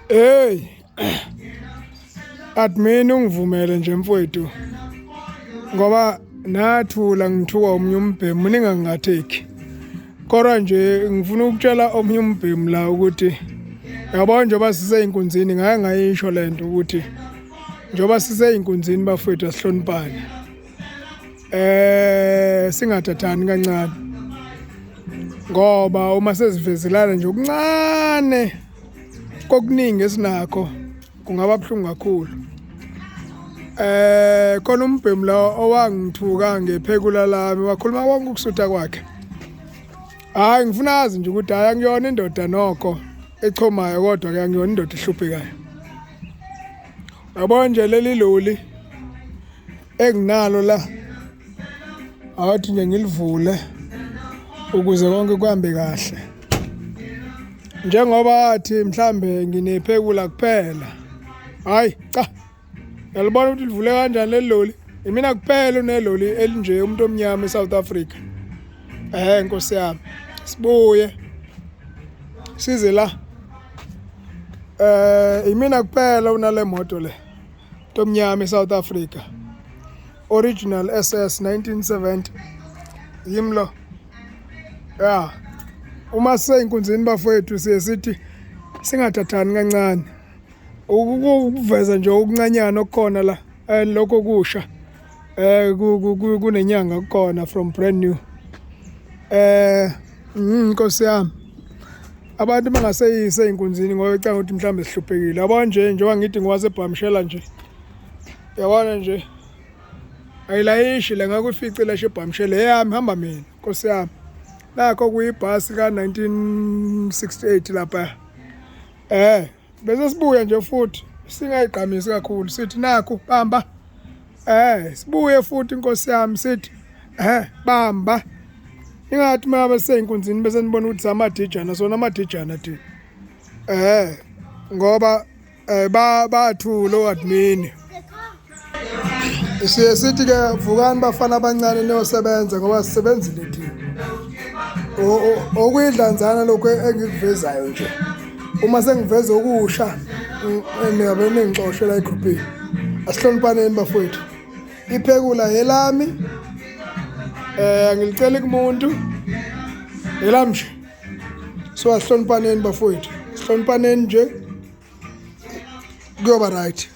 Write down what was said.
Hey admin ungivumele nje mfowethu ngoba nathula ngithuka omunye umbhemu ningangatheki kodwa nje ngifuna ukutshela omunye umbhemu la ukuthi yabo njengoba siseyinkunzini ngake ngayisho lento ukuthi njengoba siseyinkunzini bafowethu asihloniphane eh singathathani kancane ngoba uma sezivezelana nje okuncane kokuningi esinakho kungaba buhlungu kakhulu. Eh khona umbhemu la owangithuka ngephekula lami wakhuluma konke ukusutha kwakhe. Hayi ngifuna azi nje ukuthi hayi angiyona indoda nokho echomayo kodwa ke angiyona indoda ehluphekayo. Yabo nje leli loli enginalo la awuthi nje ngilivule ukuze konke kuhambe kahle njengoba athi mhlambe nginephekula kuphela hayi cha yalibona ukuthi livule kanjani leli loli imina kuphela uneloli elinje umuntu omnyama eSouth Africa eh nkosi yami sibuye size la eh imina kuphela unale moto le Tomnyama eSouth Africa original SS 1970 yimi lo ya uma siseyinkunzini bafowethu siye sithi singathathani kancane ukuveza nje okuncanyana okukhona la and lokho kusha eh kunenyanga kukhona from brand new eh nkosi yami abantu bangaseyise ey'nkunzini ngoba becanga ukuthi mhlawumbe sihluphekile yabo nje njengoba ngithi ngiwasebhamshela nje yabona nje ayilayishi le ngake uyifice lasho ebhamshela eyami hamba mina nkosi yami nakho kuyibhasi ka-1968 lapha eh bese sibuya nje futhi singayigqamisi kakhulu sithi nakhu bamba eh sibuye futhi inkosi yami sithi eh bamba ingathi uma beseyinkunzini bese nibona ukuthi samadijana sona amadijana thina eh ngoba eh ba bathula oadmin siye sithi ke vukani bafana abancane niyosebenza ngoba sisebenzile thina okuyidlanzana lokhu engikuvezayo nje uma sengiveza okusha ningabe ningixoshe la egrupini asihloniphaneni bafowethu iphekula yelami eh angiliceli kumuntu elami nje so asihloniphaneni bafowethu sihloniphaneni nje kuyoba right.